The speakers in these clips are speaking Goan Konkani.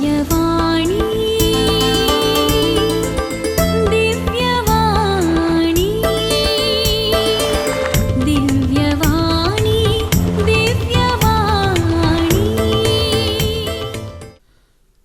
दिव्यवाणी दिव्यवाणी दिव्यवाणी दिव्यवाणी.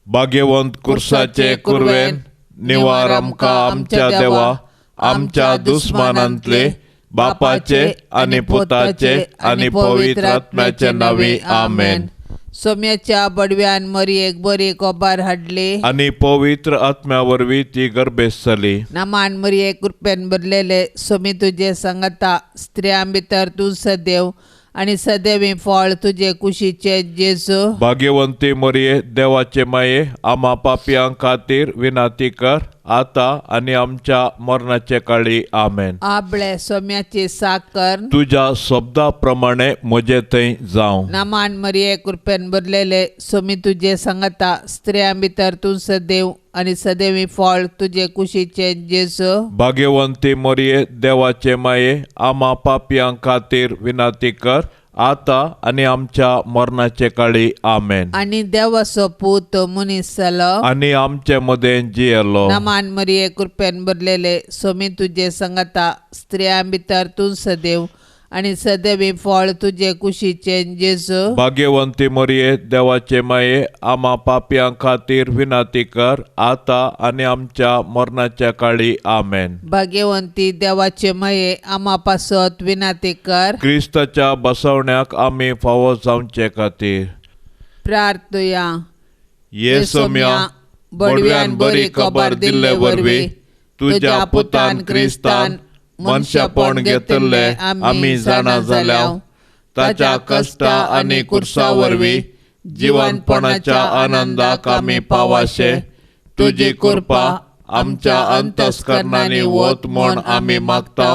भाग्यवंत कुर्साचे कुरवेन निवार आमकां आमच्या देवा, आमच्या दुस्मानांतले बापाचे आनी पुताचे आनी पवित्र आत्म्याचे नांवी आमेन. सोम्याच्या बडव्यान मरयेक बरी कोबार हाडली आनी पवित्र आत्म्या वरवीं ती गर्भेस्त जाली. नामान मरये कृपेन भरलेले, सोमी तुजे सांगता, स्त्रियां भितर तूं सदैव आनी सदैवी फळ तुजे कुशीचे जेजू. भाग्यवंती मरये देवाचे माये, आमा पापयां खातीर विनाती कर आतां आनी आमच्या मरणाचे काळी आमेन. आबळे सोम्याची साकर तुज्या शब्दा प्रमाणे म्हजे थंय जावं. नामान मरये कृपेन भरलेले, सोमी तुजे सांगता, स्त्रियां भितर तूं सदैव आनी सदैवी फळ तुजे कुशीचे जेजू. भाग्यवंती मरये देवाचे माये, आमा पापयां खातीर विनाती कर आतां आनी आमच्या मरणाचे काळी आमेन. आनी देवाचो पूत मनीस जालो आनी आमचे मदें जियेलो. नामान मरये कृपेन भरलेले, सोमी तुजे सांगता, स्त्रियां भितर तूं सदैव आनी सदैवी फळ तुजे कुशीचे जेजू. भाग्यवंती मरये देवाचे माये, आमा पापयां खातीर विनाती कर आतां आनी आमच्या मरणाच्या काळी आमेन. भाग्यवंती देवाचे माये, आमा पासत विनाती कर. क्रिस्ताच्या बसवण्याक आमी फावो जावचे खातीर प्रार्थुया. ये सोम्या, बडव्यान बरी खबर दिल्ले वरवीं तुज्या पुतान क्रिस्तान मनशापण घेतिल्ले आमी जाणा जाल्या. ताच्या कश्टा आनी कुर्सा वरवीं जिवनपणाच्या आनंदाक आमी पावाशे तुजी कृपा आमच्या अंतस्करणांनी वत म्हूण आमी मागता.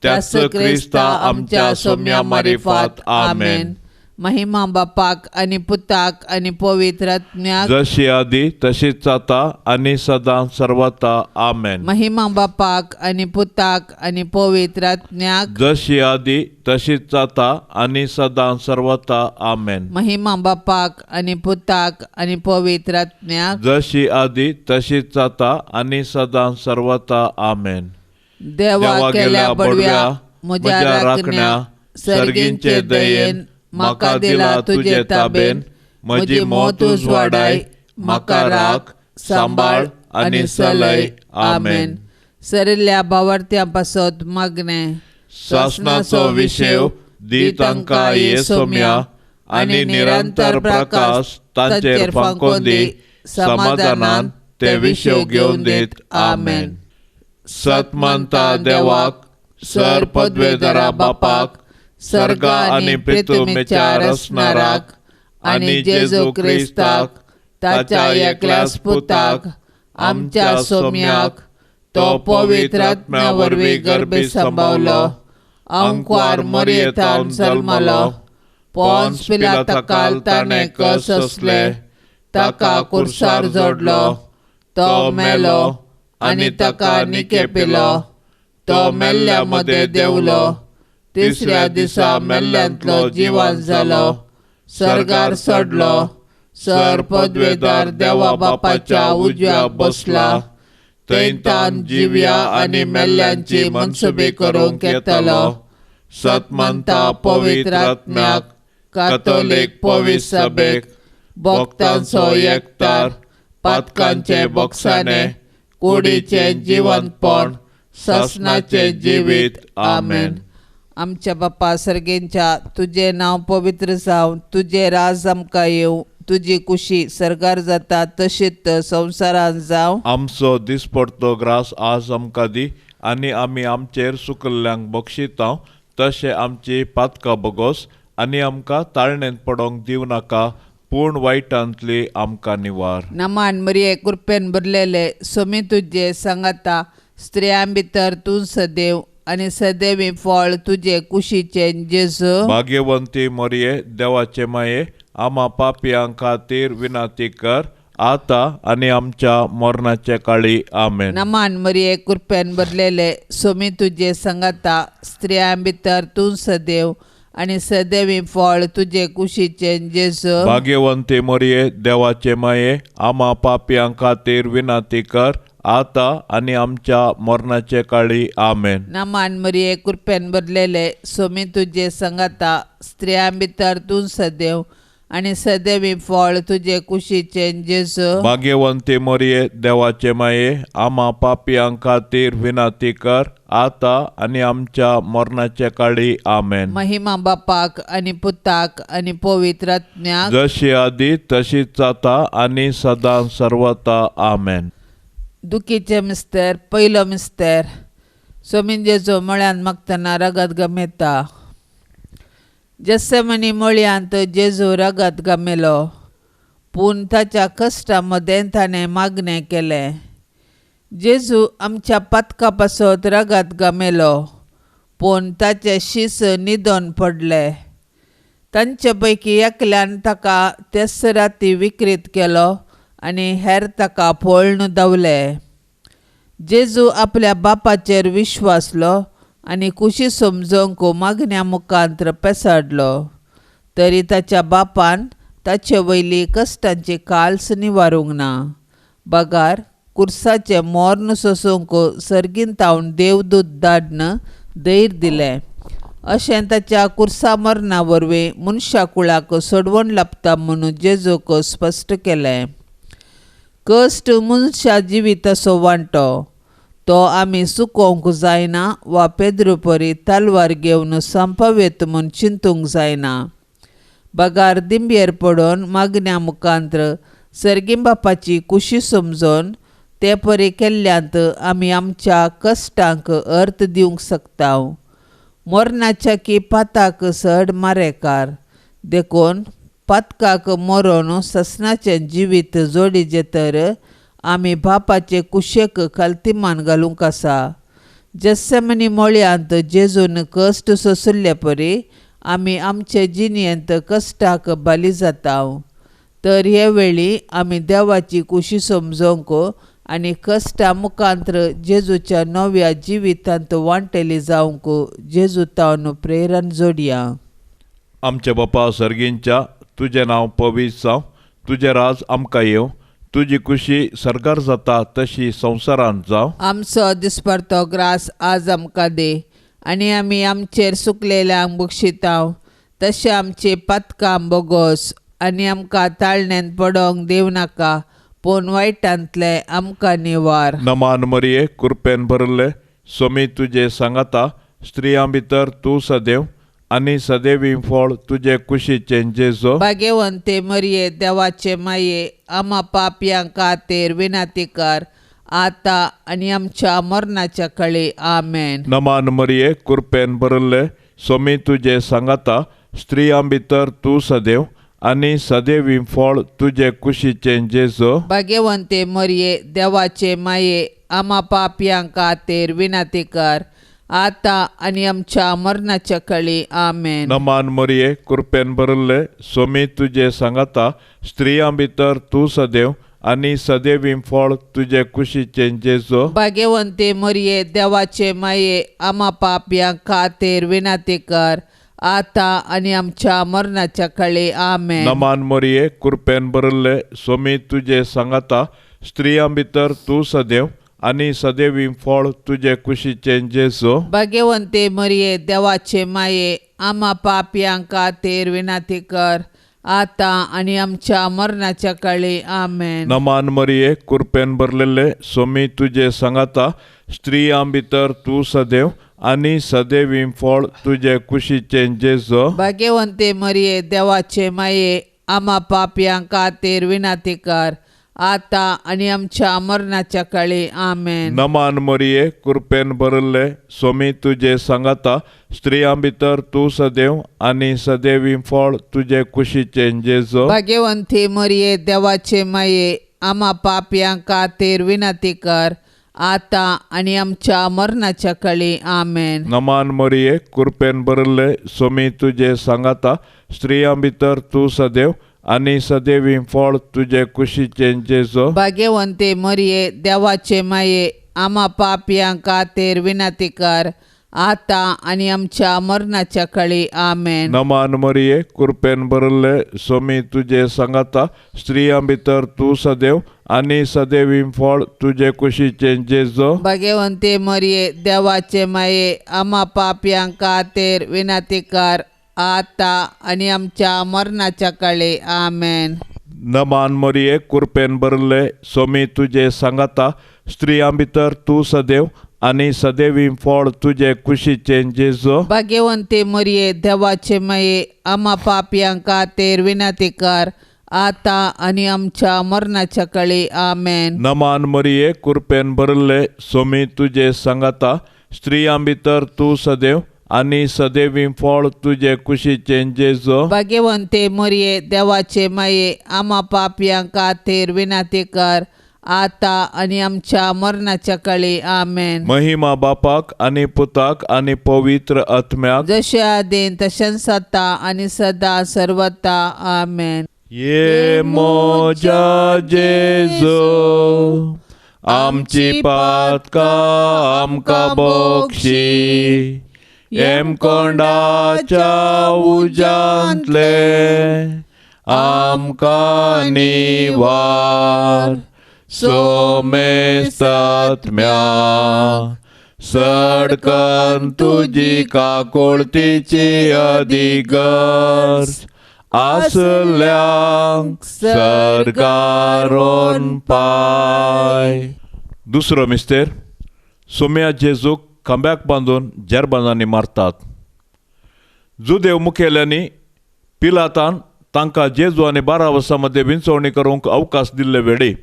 त्याच क्रिस्ता आमच्या सोम्या मारिफात आमेन. महिमा बापाक आनी पुताक आनी पवित्र आत्म्याक, जशी आदी तशीच आता आनी सदां सर्वता आमेन. महिमा बापाक आनी पुताक आनी पवित्र आत्म्याक, जशी आदी तशीच आता आनी सदां सर्वता आमेन. महिमा बापाक आनी पुताक आनी पवित्र आत्म्याक, जशी आदी तशीच आता आनी सदां सर्वता आमेन. देवा केल्या बडव्या म्हज्या राखण्या, सर्गींचे दयेन म्हाका दिला तुजे ताबेन, म्हजी मौत उजवाडाय, म्हाका राख सांबाळ आनी सलय आमेन. सरिल्ल्या भावार्थ्यां पासत मागणें. सासणाचो विशेव दी तांकां ये सोम्या आनी निरंतर प्रकाश तांचेर फांकोवन दी, समाधानान ते विशेव घेवन दीत आमेन. सत मानता देवाक, सर पदवेधरा बापाक, सर्गा आनी पृथ्वीच्या रचणाराक आनी जेजू क्रिस्ताक ताच्या एकल्याच पुताक आमच्या सोम्याक, तो पवित्र आत्म्या वरवीं गर्भी सांबावलो, अंकवार मरयेतावन जल्मलो, पोन्स पिलाताकाल ताणें कस सोंसले, ताका कुर्सार जोडलो, तो मेलो आनी ताका निकेपिलो, तो मेल्ल्या मदें देंवलो, तिसऱ्या दिसा मेल्ल्यांतलो जिवान जालो, सर्गार चडलो, सर पदवेदार देवा बापाच्या उजव्याक बसला, थंय तान जिव्या आनी मेल्ल्यांची मनसुबी करूंक येतलो. सत मानता पवित्र आत्म्याक, कातोलीक पवित्र सभेक, भक्तांचो एकतार, पातकांचे बोगसाणे, कुडीचें जिवंतपण, सासणाचें जिवीत आमेन. आमच्या बापा सर्गेंच्या, तुजें नांव पवित्र जावं, तुजें राज आमकां येवं, तुजी कुशी सर्गार जाता तशीच संवसारांत जावं. आमचो दिसपडतो ग्रास आज आमकां दी आनी आमी आमचेर सुकल्ल्यांक बक्षिता तशें आमची पातकां बगोस आनी आमकां ताळणेंत पडोंक दिवं नाका, पूण वायटांतली आमकां निवार. नमान मरिये कृपेन भरलेले, सोमी तुजे सांगाता, स्त्रियां भितर तूं सदैव आनी सदैवी फळ तुजे कुशीचे जेजू. भाग्यवंती मरिये देवाचे माये, आमा पापयां खातीर विनाती कर आतां आनी आमच्या मरणाचे काळी आमेन. नमान मरिये कृपेन भरलेले, सोमी तुजे सांगाता, स्त्रियां भितर तूं सदैव आनी सदैवी फळ तुजे कुशीचें जेजू. भाग्यवंती मरिये देवाचे माये आमा पापयां खातीर विनंती कर आतां आनी आमच्या मरणाचे काळी. आमेन. नमान मरिये कृपेन भरलेले सोमी तुजे संगाता स्त्रियां भितर तूं सदैव आनी सदैवी फळ तुजे कुशीचें जेजू. भाग्यवंती मरिये देवाचे माये आमा पापयां खातीर विनंती कर आतां आनी आमच्या मरणाचे काळी. आमेन. महिमा बापाक आनी पुताक आनी पवित्र आत्म्याक जशी आदी तशीच जाता आनी सदां सर्वता. आमेन. दुखीचे मिस्तर पयलो मिस्तर सोमीन जेजू मळ्यांत मागतना रगत गमेता. जेसेमनी मळयांत जेजू रगत गमेलो पूण ताच्या कश्टा मदें ताणें मागणें केलें. जेजू आमच्या पातका पासत रगत गमेलो पूण ताचे शीस न्हिदोन पडले. तांचे पैकी एकल्यान ताका तेच राती विक्रीत केलो आनी हेर ताका पळोवन धांवले. जेजू आपल्या बापाचेर विश्वासलो आनी कुशी समजोवंक मागण्या मुखांत पेसाडलो तरी ताच्या बापान ताचे वयली कश्टांची काल्स निवारूंक ना बगार कुर्साचें मोर्न सोसूंक सर्गीन तावन देवदूत धाडन धैर्य दिलें. अशें ताच्या कुर्सा मरणा वरवीं मनशा कुळाक सोडवण लाबता म्हणून जेजूक स्पश्ट केलें. कश्ट मनशा जिविताचो वांटो तो आमी चुकोवंक जायना वा पेद्रू परी तलवार घेवन संपावेत म्हूण चिंतूंक जायना बगार दिंबयेर पडून मागण्या मुखांत सर्गी बापाची कुशी समजून ते परी केल्ल्यांत आमी आमच्या कश्टांक अर्थ दिवंक शकता. मरणाच्या की पाताक चड मारेकार देखून पातकाक मरोन ससनाचें जिवीत जोडीचें तर आमी बापाचे कुशेक खालतीमान घालूंक आसा. जेसेमनी मळयांत जेजून कश्ट सोंशिल्ले परी आमी आमचे जिणेंत कश्टाक बली जाता. तर हे वेळी आमी देवाची कुशी समजोवंक आनी कश्टा मुखांत जेजूच्या नव्या जिवितांत वांटेली जावंक जेजू तावन प्रेरण जोडया. आमच्या बापा सर्गींच्या तुजें नांव पवित्र जावं, तुजें राज आमकां येवं, तुजी कुशी सर्गार जाता तशी संवसारांत जावं. आमचो दिसपडतो ग्रास आज आमकां दी आनी आमी आमचेर सुकलेल्यांक बक्षितांव तशें आमची पातकां बोगोस आनी आमकां ताळण्यांत पडोंक दिवं नाका पूण वायटांतलें आमकां निवार. नमान मरिये कृपेन भरिल्ले सोमी तुजे सांगाता स्त्रियां भितर तूं सदैव आनी सदैवी फळ तुजे कुशीचें जेजू. भाग्यवंते मरिये देवाचे माये आमा पापयां खातीर विनंती कर आतां आनी आमच्या मरणाच्या कळी. आमेन. नमान मरिये कृपेन भरिल्ले सोमी तुजे सांगाता स्त्रियां भितर तूं सदैव आनी सदैवी फळ तुजे कुशीचें जेजू. भाग्यवंते मरिये देवाचे माये आमा पापयां खातीर विनंती कर आतां आनी आमच्या मरणाच्या कळी. आमेन. नमान मरिये कृपेन भरिल्ले सोमी तुजे सांगाता स्त्रियां भितर तूं सदैव आनी सदैवी फळ तुजे कुशीचें जेजू. भाग्यवंते मरिये देवाचे माये आमा पापयां खातीर विनंती कर आतां आनी आमच्या मरणाच्या कळी. आमेन. नमान मरिये कृपेन भरिल्ले सोमी तुजे सांगाता स्त्रियां भितर तूं सदैव आनी सदैवी फळ तुजे कुशीचें जेजू. भाग्यवंते मरिये देवाचे माये आमा पापयां खातीर विनंती कर आतां आनी आमच्या मरणाच्या कळी. आमेन. नमान मरिये कृपेन भरलेले सोमी तुजे सांगाता स्त्रियां भितर तूं सदैव आनी सदैवी फळ तुजे कुशीचें जेजू. भाग्यवंते मरिये देवाचे माये आमा पापयां खातीर विनंती कर आतां आनी आमच्या मरणाच्या कळी. आमेन. नमान मरिये कृपेन भरिल्ले सोमी तुजे सांगाता स्त्रियां भितर तूं सदैव आनी सदैवी फळ तुजे कुशीचें जेजू. भाग्यवंती मरिये देवाचे माये आमा पापयां खातीर विनंती कर आतां आनी आमच्या मरणाच्या कळी. आमेन. नमान मरिये कृपेन भरिल्ले सोमी तुजे सांगाता स्त्रियां भितर तूं सदैव आनी सदैवी फळ तुजे कुशीचें जेजू. भाग्यवंते मरिये देवाचे माये आमा पापयां खातीर विनंती कर आतां आनी आमच्या मरणाच्या काळी. आमेन. नमान मरिये, कृपेन भरले, सोमी तुजे सांगाता, स्त्रियां भितर तूं सदैव आनी सदैवी फळ तुजे कुशीचें जेजो. भाग्यवंती मरिये, देवाचे माये, आमा पापयां खातीर विनंती कर, आतां आनी आमच्या मरणाच्या काळी. आमेन. नमान मरिये, कृपेन भरले, सोमी तुजे सांगाता, स्त्रियां भितर तूं सदैव आनी सदैवी फळ तुजे कुशीचें जेजो. भाग्यवंती मरिये, देवाचे माये, आमा पापयां खातीर विनंती कर, आतां आनी आमच्या मरणाच्या काळी. आमेन. नमान मरिये, कृपेन भरले, सोमी तुजे सांगाता, स्त्रियां भितर तूं सदैव आनी सदैवी फळ तुजे कुशीचें जेजो. भाग्यवंती मरिये, देवाचे माये, आमा पापयां खातीर विनंती कर, आतां आनी आमच्या मरणाच्या काळी. आमेन. महिमा बापाक आनी पुताक आनी पवित्र आत्म्याक, जशे आदीन तशेंच आतां आनी सदां सर्वता. आमेन. ये मोजा जेजो, आमची पातकां आमकां बक्षी, येमकोंडाच्या उज्यांतले आमकां निवार, सोमेस्तात्म्या सडकन तुजी काकोळतीची अधिगर्ज आसल्यांक सरगारोन पाय. दुसरो मिस्तेर. सोम्या जेजूक खांब्याक बांदून जेरबांदांनी मारतात. जुदेव मुखेल्यांनी पिलातान तांकां जेजू आनी बाराबसा मदें विंचवणी करूंक अवकाश दिल्ले वेळी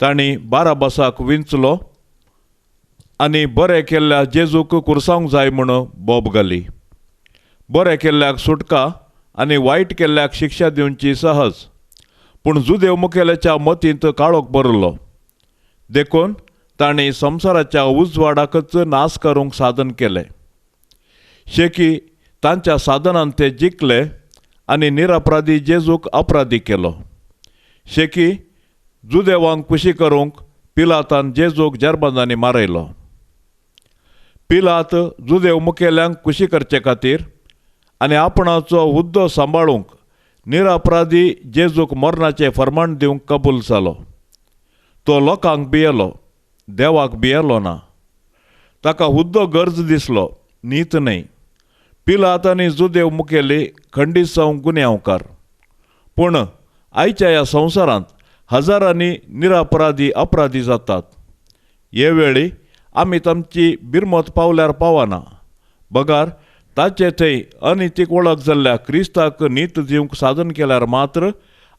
तांणी बाराबसाक विंचलो आनी बरें केल्ल्या जेजूक कुर्सावंक जाय म्हूण बोब घाली. बरें केल्ल्याक सुटका आनी वायट केल्ल्याक शिक्षा दिवची सहज, पूण जुदेव मुखेल्याच्या मतींत काळोख भरलो, देखून तांणी संवसाराच्या उजवाडाकच नाश करूंक साधन केलें. शेकी तांच्या साधनान ते जिखले आनी निरपराधी जेजूक अपराधी केलो. शेकी जुदेवांक खुशी करूंक पिलातान जेजूक जेरबंदांनी मारयलो. पिलात जुदेव मुखेल्यांक खुशी करचे खातीर आनी आपणाचो हुद्दो सांबाळूंक निरपराधी जेजूक मरणाचें फर्माण दिवंक कबूल जालो. तो लोकांक भियेलो, देवाक भियेलो ना. ताका हुद्दो गरज दिसलो, नीत न्हय. पिलात आनी जुदेव मुखेली खंडीत जावंक गुन्यांवकार. पूण आयच्या ह्या संवसारांत हजारांनी निरपराधी अपराधी जातात. हे वेळी आमी तांची बिरमत पावल्यार पावना, बगार ताचे थंय अनितीक वळख जाल्ल्या क्रिस्ताक नीत दिवंक साधन केल्यार मात्र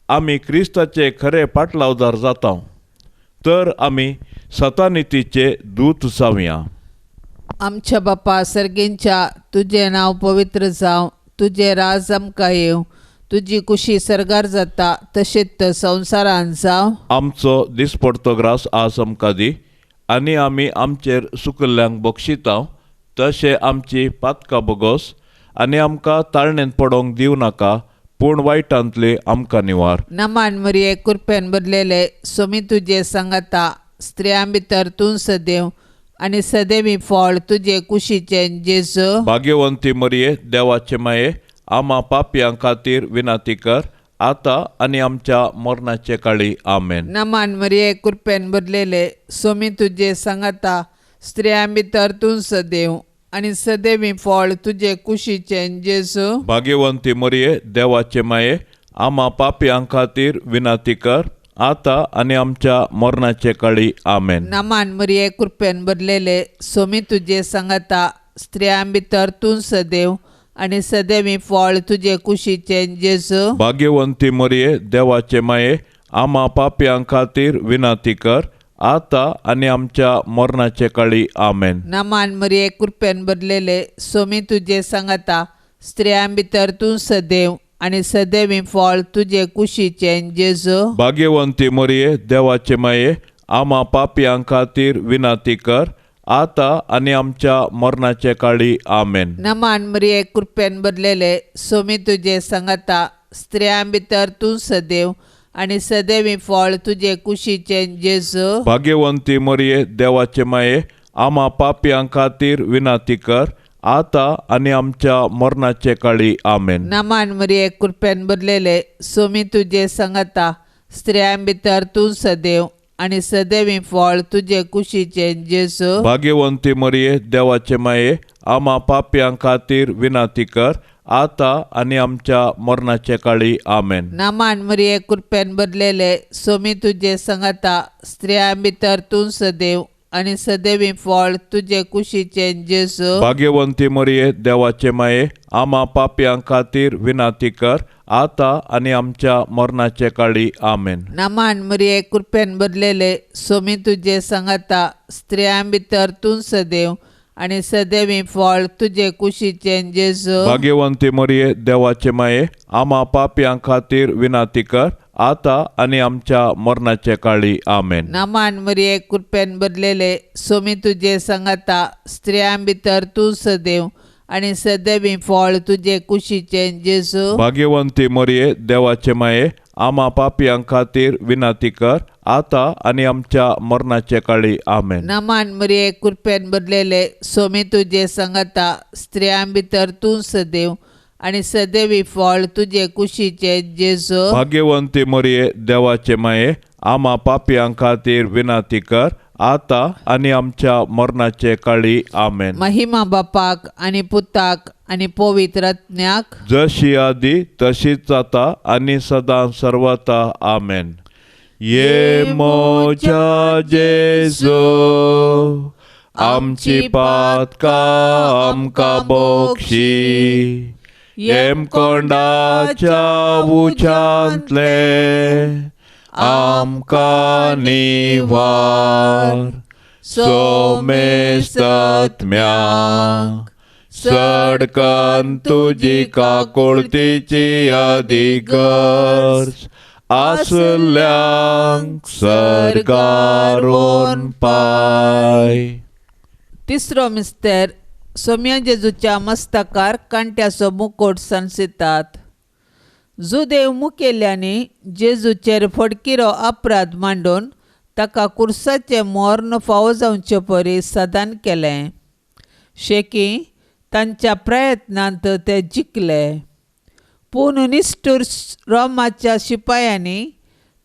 आमी क्रिस्ताचे खरे पाटलावदार जाता, तर आमी सतानितीचे दूत जावया. आमच्या बापा सर्गींच्या, तुजें नांव पवित्र जावं, तुजें राज आमकां येवं, तुजी कुशी सर्गार जाता तशेंच संवसारांत जावं. आमचो दिसपडतो ग्रास आज आमकां दी, आनी आमी आमचेर सुकल्ल्यांक बक्षिता तशें आमची पातकां बोगोस, आनी आमकां ताळणेंत पडोवंक दिवं नाका, पूण वायटांतली आमकां निवार. नमान मरिये, कृपेन भरलेले, सोमी तुजे सांगाता, स्त्रियां भितर तूं सदैव आनी सदैवी फळ तुजे कुशीचें जेजू. भाग्यवंती मरिये, देवाचे माये, आमा पापयां खातीर विनंती कर, आतां आनी आमच्या मरणाचे काळी. आमेन. नमान मरिये, कृपेन भरलेले, सोमी तुजे सांगाता, स्त्रियां भितर तूं सदैव आनी सदैवी फळ तुजे कुशीचें जेजू. भाग्यवंती मरिये, देवाचे माये, आमा पापयां खातीर विनंती कर, आतां आनी आमच्या मरणाचे काळी. आमेन. नमान मरिये, कृपेन भरलेले, सोमी तुजे सांगाता, स्त्रियां भितर तूं सदैव आनी सदैवी फळ तुजे कुशीचें जेजू. भाग्यवंती मरिये, देवाचे माये, आमा पापयां खातीर विनंती कर, आतां आनी आमच्या मरणाचे काळी. आमेन. नमान मरिये, कृपेन भरलेले, सोमी तुजे सांगाता, स्त्रियां भितर तूं सदैव आनी सदैवी फळ तुजे कुशीचें जेजू. भाग्यवंती मरिये, देवाचे माये, आमा पापयां खातीर विनंती कर, आतां आनी आमच्या मरणाचे काळी. आमेन. नमान मरिये, कृपेन भरलेले, सोमी तुजे सांगाता, स्त्रियां भितर तूं सदैव आनी सदैवी फळ तुजे कुशीचें जेजू. भाग्यवंती मरिये, देवाचे माये, आमा पापयां खातीर विनंती कर आतां आनी आमच्या मरणाचे काळी. आमेन. नमान मरिये, कृपेन भरलेले, सोमी तुजे संगता, स्त्रियां भितर तूं सदैव आनी सदैवी फळ तुजे कुशीचे जेजू. भाग्यवंती मरिये, देवाचे माये, आमा पापयां खातीर विनंती कर आतां आनी आमच्या मरणाचे काळी. आमेन. नमान मरिये, कृपेन भरलेले, सोमी तुजे संगता, स्त्रियां भितर तूं सदैव आनी सदैवी फळ तुजे कुशीचे जेजू. भाग्यवंती मरिये, देवाचे माये, आमा पापयां खातीर विनंती कर आतां आनी आमच्या मरणाचे काळी. आमेन. नमान मरिये, कृपेन भरलेले, सोमी तुजे संगता, स्त्रियां भितर तूं सदैव आनी सदैवी फळ तुजे कुशीचे जेजू. भाग्यवंती मरिये, देवाचे माये, आमा पापयां खातीर विनंती कर आतां आनी आमच्या मरणाचे काळी. आमेन. नमान मरिये, कृपेन भरलेले, सोमी तुजे संगता, स्त्रियां भितर तूं सदैव आनी सदैवी फळ तुजे कुशीचे जेजू. भाग्यवंती मरिये, देवाचे माये, आमा पापयां खातीर विनंती कर आतां आनी आमच्या मरणाचे काळी. आमेन. नमान मरिये, कृपेन भरलेले, सोमी तुजे संगता, स्त्रियां भितर तूं सदैव आनी सदैवी फळ तुजे कुशीचे जेजू. भाग्यवंती मरिये, देवाचे माये, आमा पापयां खातीर विनंती कर आतां आनी आमच्या मरणाचे काळी. आमेन. महिमा बापाक आनी पुताक आनी पवित्र आत्म्याक, जशी आदी तशीच जाता आनी सदां सर्वता. आमेन. ये म्हज्या जेजू, आमची पातकां आमकां बक्षी, येमकोंडाच्या उज्यांतले आमकां निवार, सोमेस्तात्म्या सडकन तुजी काकुळतीची अधिगर्ज आसल्यांक सर्गारोन पाय. तिसरो मिस्तेर. सोम्या जेजूच्या मस्तकार कांट्याचो मुकोट सांसितात. जुदेव मुखेल्यांनी जेजूचेर फडकिरो अपराध मांडून ताका कुर्साचें मर्ण फावो जावचे परी सदान केलें. शेकी तांच्या प्रयत्नांत ते जिखले, पूण निश्ठूर रोमाच्या शिपायांनी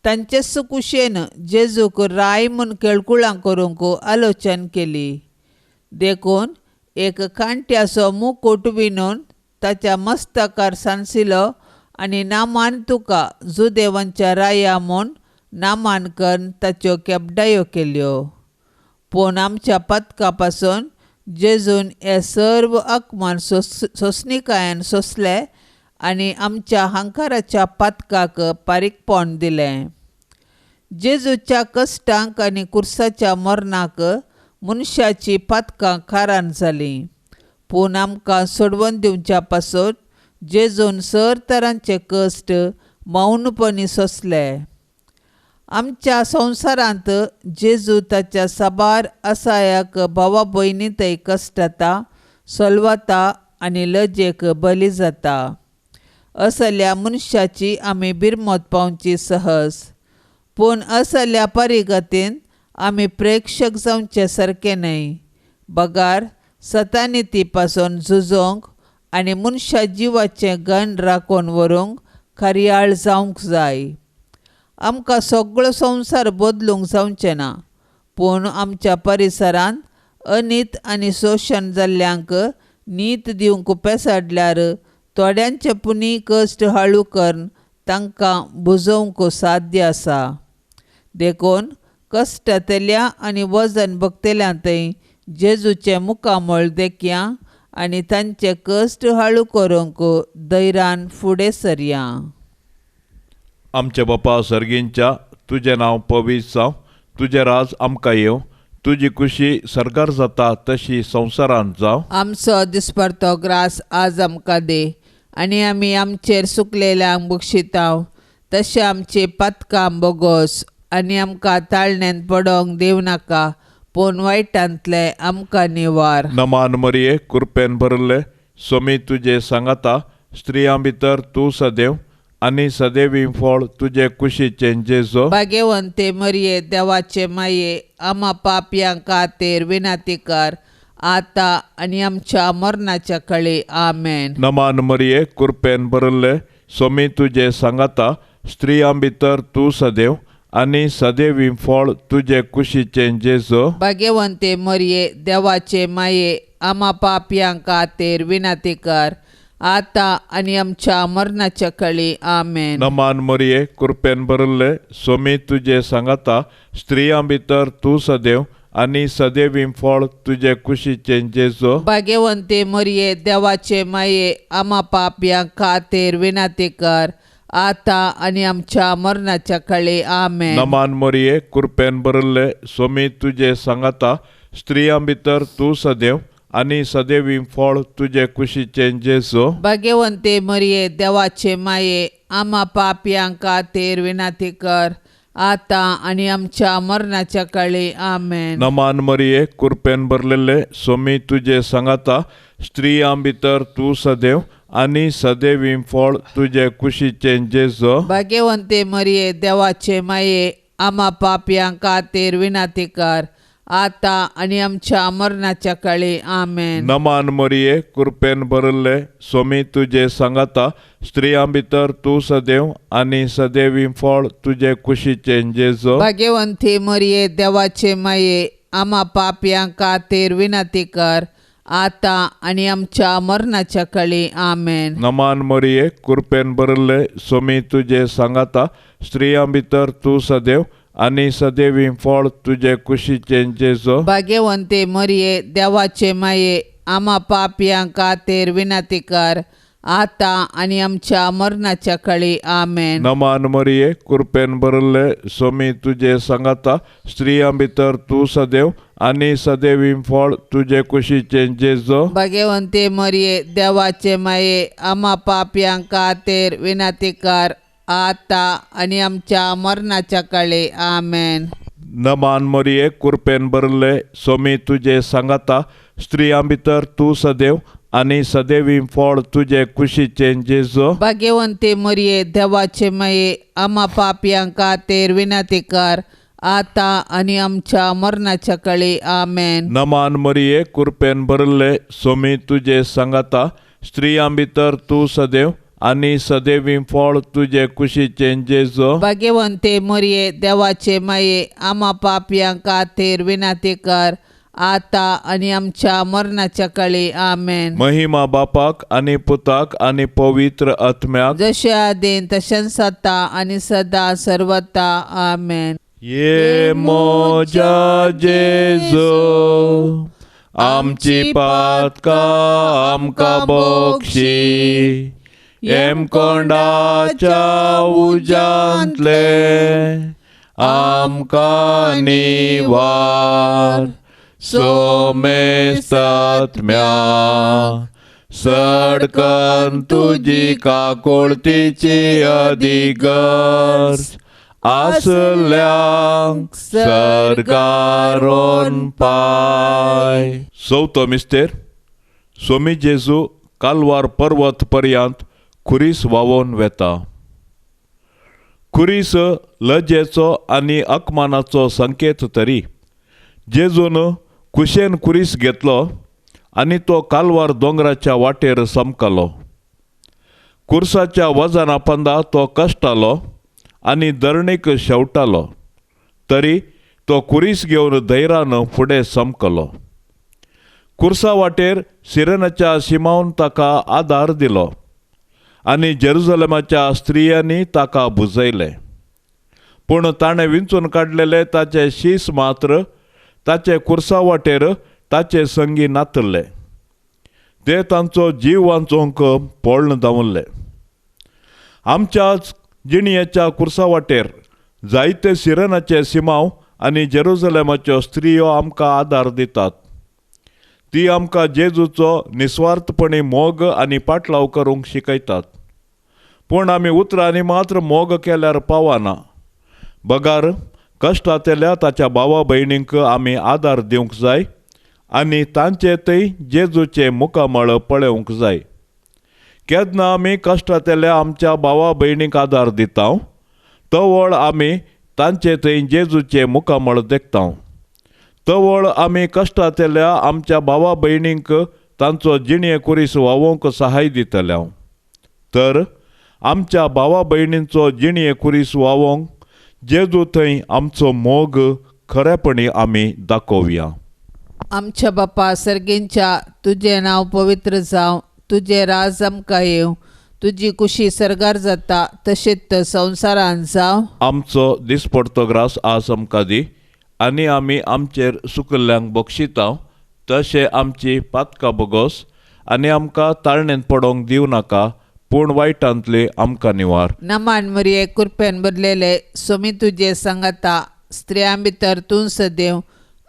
तांचे सुकुशेन जेजूक राय म्हूण केळकुळां करूंक आलोचन केली. देखून एक कांट्याचो मुकूट विणून ताच्या मस्तकार सांसिलो आनी नामान तुका जुदेवांच्या राया म्हूण नामान करून ताच्यो केपडायो केल्यो. पूण आमच्या पदका पासून जेजून हे सर्व अपमान सोंसणिकायेन सोंसले आनी आमच्या हंकाराच्या पातकाक पारीकपण दिलें. जेजूच्या कश्टांक आनी कुर्साच्या मरणाक मनशाची पातकां कारण जालीं, पूण आमकां सोडवून दिवच्या पासून जेजून सर तरांचे कश्ट मौनपणी सोंसले. आमच्या संवसारांत जेजू ताच्या साबार असायाक भावा भयणी थंय कश्टता, सलवता आनी लजेक बली जाता. असल्या मनशाची आमी बिरमत पावची सहज, पूण असल्या परिगतीन आमी प्रेक्षक जावचे सारके न्हय, बगार सतानिती पासून झुजोंक आनी मनशा जिवाचें गण राखून व्हरूंक कार्याळ जावंक जाय. आमकां सगळो संवसार बदलूंक जावचें ना, पूण आमच्या परिसरांत अनीत आनी शोशण जाल्ल्यांक नीत दिवंक पेसाडल्यार थोड्यांचे पुणी कश्ट हाळू करून तांकां बुजोवंक साध्य आसा. देखून कश्टांतल्या आनी वजन भोगतल्या थंय जेजूचें मुखामळ देखया आनी तांचे कश्ट हाळू करूंक धैर्यान फुडें सरया. आमच्या बापा सर्गींच्या, तुजें नांव पवित्र जावं, तुजें राज आमकां येवं, तुजी खुशी सर्गार जाता तशी संवसारांत जावं. आमचो दिसपडतो ग्रास आज आमकां दी आनी आमी आमचेर सुकलेल्यांक बक्षितांव तशें आमची पातकां बोगोस आनी आमकां ताळण्यांत पडोंक दिवं नाका, पूण वायटांतलें आमकां निवार. नमान मरिये, कृपेन भरिल्ले, स्वामी तुजे सांगाता, स्त्रियां भितर तूं सदैव आनी सदैवी फळ तुजे कुशीचें जेजू. भाग्यवंते मरिये देवाचे माये आमा पापयां खातीर विनंती कर आता आनी आमच्या मरणाच्या कळी. आमेन. नमान मरिये कृपेन भरिल्ले स्वामी तुजे सांगाता, स्त्रियां भितर तूं सदैव आनी सदैवी फळ तुजे कुशीचें जेजू. भाग्यवंते मरिये देवाचे माये आमा पापयां खातीर विनंती कर आता आनी आमच्या मरणाच्या कळी. आमेन. नमान मरिये कृपेन भरिल्ले स्वामी तुजे सांगाता, स्त्रियां भितर तूं सदैव आनी सदैवी फळ तुजे कुशीचें जेजू. भाग्यवंते मरिये देवाचे माये आमा पापयां खातीर विनंती कर आता आनी आमच्या मरणाच्या कळी. आमेन. नमान मरिये कृपेन भरिल्ले स्वामी तुजे सांगाता, स्त्रियां भितर तूं सदैव आनी सदैवी फळ तुजे कुशीचें जेजू. भाग्यवंते मरिये देवाचे माये आमा पापयां खातीर विनंती कर आता आनी आमच्या मरणाच्या कळी. आमेन. नमान मरिये कृपेन भरलेले स्वामी तुजे सांगाता, स्त्रियां भितर तूं सदैव आनी सदैवी फळ तुजे कुशीचें जेजू. भाग्यवंते मरिये देवाचे माये आमा पापयां खातीर विनंती कर आता आनी आमच्या मरणाच्या कळी. आमेन. नमान मरिये कृपेन भरिल्ले स्वामी तुजे सांगाता, स्त्रियां भितर तूं सदैव आनी सदैवी फळ तुजे कुशीचें जेजू. भाग्यवंती मरिये देवाचे माये आमा पापयां खातीर विनंती कर आता आनी आमच्या मरणाच्या कळी. आमेन. नमान मरिये कृपेन भरिल्ले स्वामी तुजे सांगाता, स्त्रियां भितर तूं सदैव आनी सदैवी फळ तुजे कुशीचें जेजू. भाग्यवंते मरिये देवाचे माये आमा पापयां खातीर विनंती कर आता आनी आमच्या मरणाच्या कळी. आमेन. नमान मरिये कृपेन भरिल्ले स्वामी तुजे सांगाता, स्त्रियां भितर तूं सदैव आनी सदैवी फळ तुजे कुशीचें जेजू. भाग्यवंते मरिये देवाचे माये आमा पापयां खातीर विनंती कर आता आनी आमच्या मरणाच्या कळी. आमेन. नमान मरिये कृपेन भरिल्ले स्वामी तुजे सांगाता, स्त्रियां भितर तूं सदैव आनी सदैवी फळ तुजे कुशीचें जेजू. भाग्यवंते मरिये देवाचे माये आमा पापयां खातीर विनंती कर आता आनी आमच्या मरणाच्या कळी. आमेन. नमान मरिये कृपेन भरिल्ले स्वामी तुजे सांगाता, स्त्रियां भितर तूं सदैव आनी सदैवी फळ तुजे कुशीचें जेजू. भाग्यवंते मरिये देवाचे माये आमा पापयां खातीर विनंती कर आता आनी आमच्या मरणाच्या कळी. आमेन. महिमा बापाक आनी पुताक आनी पवित्र आत्म्याक, जशे आदीन तशेंच आतां आनी सदा सर्वता. आमेन. ये मोजा जेजू आमची पातकां आमकां बक्षी, हेमकोंडाच्या उज्यांतले आमकां निवार, सोमेस्तात्म्या सडकन तुजी काकोळतीची अधिगर्ज आसल्यांक सर्गारोन पाय. चवथो मिस्तेर. स्वामी जेजू कालवार पर्वत पर्यंत खुरीस व्हांवोन वेता. खुरीस लजेचो आनी अपमानाचो संकेत तरी जेजून कुशेन खुरीस घेतलो आनी तो कालवार दोंगराच्या वाटेर समकलो. कुर्साच्या वजना पंदा तो कश्टालो आनी धरणीक शेवटालो, तरी तो खुरीस घेवन धैर्यान फुडें समकलो. कुर्सा वाटेर सिरेनाच्या शिमावन ताका आदार दिलो आनी जेरुजलेमाच्या स्त्रियांनी ताका भुजयलें. पूण ताणें विंचून काडलेले ताचे शीस मात्र ताचे कुर्सा वाटेर ताचे संगी नातल्ले. ते तांचो जीव वांचोवंक पळून धांवल्ले. आमच्या जिणयेच्या कुर्सा वाटेर जायते सिरनाचे सिमांव आनी जेरुजलेमाच्यो स्त्रियो आमकां आदार दितात. ती आमकां जेजूचो निस्वार्थपणी मोग आनी पाटलाव करूंक शिकयतात. पूण आमी उतरांनी मात्र मोग केल्यार पावना, बगार कश्टांतल्या ताच्या भावा भयणींक आमी आदार दिवंक जाय आनी तांचे थंय जेजूचें मुखामळ पळोवंक जाय. केन्ना आमी कश्टांतल्या आमच्या भावा भयणीक आदार दिता तवळ आमी तांचे थंय जेजूचें मुखामळ देखता. तवळ आमी कश्टांतल्या आमच्या भावा भयणींक तांचो जिणे कुरीस व्हांवोवंक सहाय दितले. तर आमच्या भावा भयणींचो जिणे कुरीस व्हांवोवंक जेजू थंय आमचो मोग खरेपणी आमी दाखोवया. आमच्या बापा सर्गींच्या, तुजें नांव पवित्र जावं, तुजें राज आमकां येवं, तुजी कुशी सर्गार जाता तशेंच संवसारांत जावं. आमचो दिसपडतो ग्रास आज आमकां दी आनी आमी आमचेर सुकिल्ल्यांक बक्षिता तशें आमची पातकां बोगोस आनी आमकां ताळणेंत पडोवंक दिवं नाका, पूण वायटांतली आमकां निवार. नमान मरिये, कृपेन भरलेले, सोमी तुजे सांगाता, स्त्रियां भितर तूं सदैव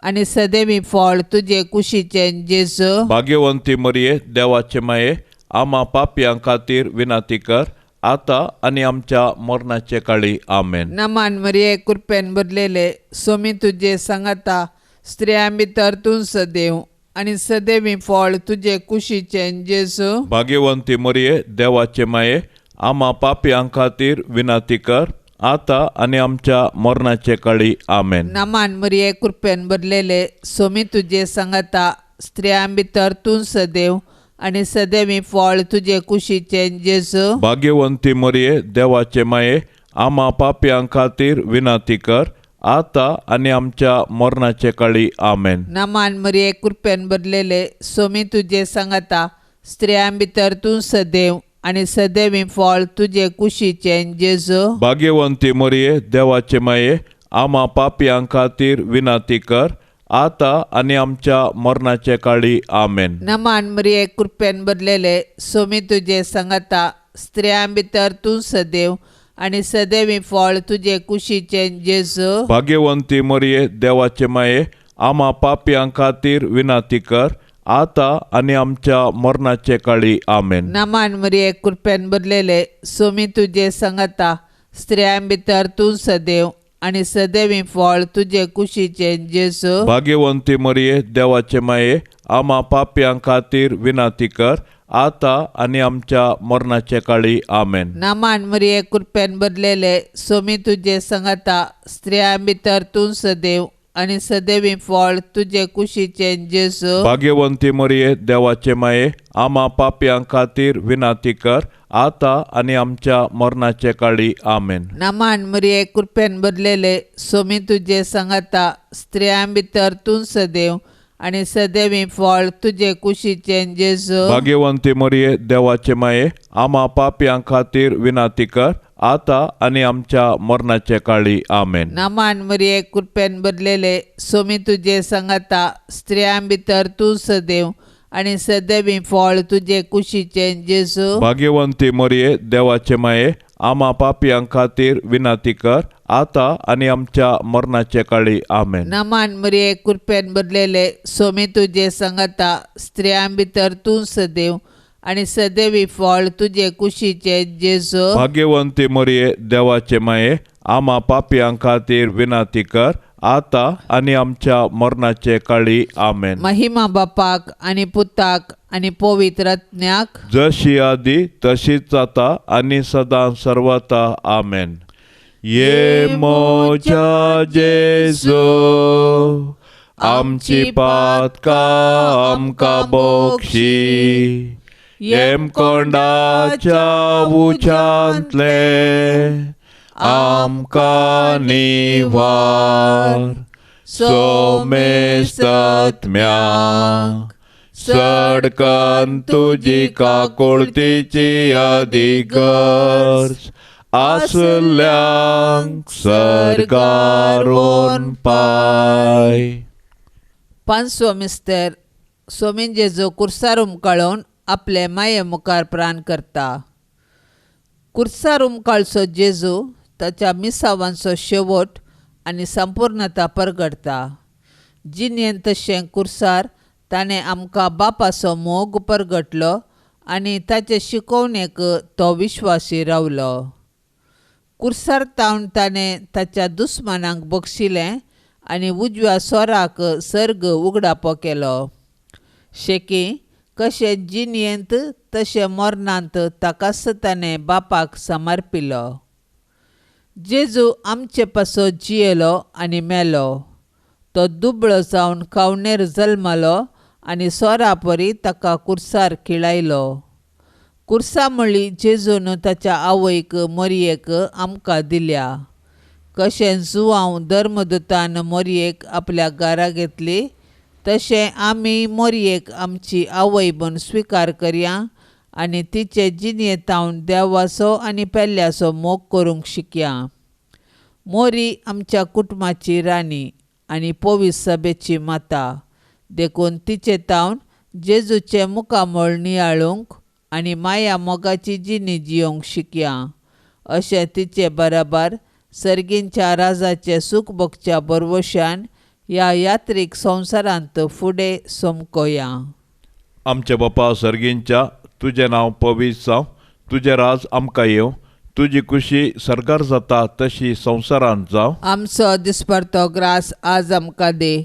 आनी सदैवी फळ तुजे कुशीचें जेजू. भाग्यवंती मरिये, देवाचे माये, आमा पापयां खातीर विनंती कर आतां आनी आमच्या मरणाचे काळी. आमेन. नमान मरिये, कृपेन भरलेले, सोमी तुजे सांगाता, स्त्रियां भितर तूं सदैव आनी सदैवी फळ तुजे कुशीचें जेजू. भाग्यवंती मरिये, देवाचे माये, आमा पापयां खातीर विनंती कर आतां आनी आमच्या मरणाचे काळी. आमेन. नमान मरिये, कृपेन भरलेले, सोमी तुजे सांगाता, स्त्रियां भितर तूं सदैव आनी सदैवी फळ तुजे कुशीचें जेजू. भाग्यवंती मरिये, देवाचे माये, आमा पापयां खातीर विनंती कर आतां आनी आमच्या मरणाचे काळी. आमेन. नमान मरिये, कृपेन भरलेले, सोमी तुजे सांगाता, स्त्रियां भितर तूं सदैव आनी सदैवी फळ तुजे कुशीचें जेजू. भाग्यवंती मरिये, देवाचे माये, आमा पापयां खातीर विनंती कर आतां आनी आमच्या मरणाचे काळी. आमेन. नमान मरिये, कृपेन भरलेले, सोमी तुजे सांगाता, स्त्रियां भितर तूं सदैव आनी सदैवी फळ तुजे कुशीचें जेजू. भाग्यवंती मरिये, देवाचे माये, आमा पापयां खातीर विनंती कर आतां आनी आमच्या मरणाचे काळी. आमेन. नमान मरिये, कृपेन भरलेले, सोमी तुजे सांगाता, स्त्रियां भितर तूं सदैव आनी सदैवी फळ तुजे कुशीचें जेजू. भाग्यवंती मरिये, देवाचे माये, आमा पापयां खातीर विनंती कर आतां आनी आमच्या मरणाचे काळी. आमेन. नमान मरिये, कृपेन भरलेले, सोमी तुजे सांगाता, स्त्रियां भितर तूं सदैव आनी सदैवी फळ तुजे कुशीचें जेजू. भाग्यवंती मरिये, देवाचे माये, आमा पापयां खातीर विनंती कर आतां आनी आमच्या मरणाचे काळी. आमेन. नमान मरिये, कृपेन भरलेले, सोमी तुजे सांगाता, स्त्रियां भितर तूं सदैव आनी सदैवी फळ तुजे कुशीचें जेजू. भाग्यवंती मरिये, देवाचे माये, आमा पापयां खातीर विनंती कर आतां आनी आमच्या मरणाचे काळी. आमेन. नमान मरिये, कृपेन भरलेले, सोमी तुजे सांगाता, स्त्रियां भितर तूं सदैव आनी सदैवी फळ तुजे कुशीचें जेजू. भाग्यवंती मरिये, देवाचे माये, आमा पापयां खातीर विनंती कर आतां आनी आमच्या मरणाचे काळी. आमेन. नमान मरिये, कृपेन भरलेले, सोमी तुजे सांगाता, स्त्रियां भितर तूं सदैव आनी सदैवी फळ तुजे कुशीचें जेजू. भाग्यवंती मरिये, देवाचे माये, आमा पापयां खातीर विनंती कर आतां आनी आमच्या मरणाचे काळी. आमेन. महिमा बापाक आनी पुताक आनी पवित्र आत्म्याक, जशी आदी तशीच जाता आनी सदां सर्वता. आमेन. ये मोजा जेजू, आमची पातकां आमकां बक्षी, येमकोंडाच्या उज्यांतले आमकां निवार, सोमेस्तात्म्याक सडकन तुजी काकुळतीची अधिगर्ज आसल्यांक सर्गारोन पाय. पांचवो मिस्तर सोमीन जेजू कुर्सार उमकाळोवन आपले माये मुखार प्राण करता. कुर्सार उमकाळचो जेजू ताच्या मिसावांचो शेवट आनी संपूर्णता परगडटा. जिणेन तशें कुर्सार ताणें आमकां बापाचो मोग परगटलो आनी ताचे शिकोवणेक तो विश्वासी रावलो. कुर्सार तावन ताणें ताच्या दुस्मानांक बक्षिलें आनी उजव्या सोराक सर्ग उगडापो केलो. शेकी कशें जिणेंत तशें मरणांत ताकाच ताणें बापाक समर्पिलो. जेजू आमचे पासत जियेलो आनी मेलो. तो दुबळो जावन खावणेर जल्मलो आनी सोरापरी ताका कुर्सार खिळायलो. कुर्सा म्हळी जेजून ताच्या आवयक मोरयेक आमकां दिल्या. कशें जुवांव धर्मदूतान मोरयेक आपल्या घरा घेतली तशें आमी मोरयेक आमची आवय म्हूण स्विकार करया आनी तिचे जिणेंतावन देवाचो आनी पेल्याचो मोग करूंक शिकया. मोरी आमच्या कुटुंबाची राणी आनी पवित्र सभेची माता, देखून तिचे तावन जेजूचें मुखामळ नियाळूंक आनी माया मोगाची जिणी जियोंक शिकया. अशें तिचे बराबर सर्गींच्या राजाचें सूख भोगच्या भरवशान ह्या यात्रीक संवसारांत फुडें सोमकोया. आमच्या बापा सर्गींच्या, तुजें नांव पवित्र जावं, तुजें राज आमकां येवं, तुजी खुशी सर्गार जाता तशी संवसारांत जावं. आमचो दिसपडतो ग्रास आज आमकां दी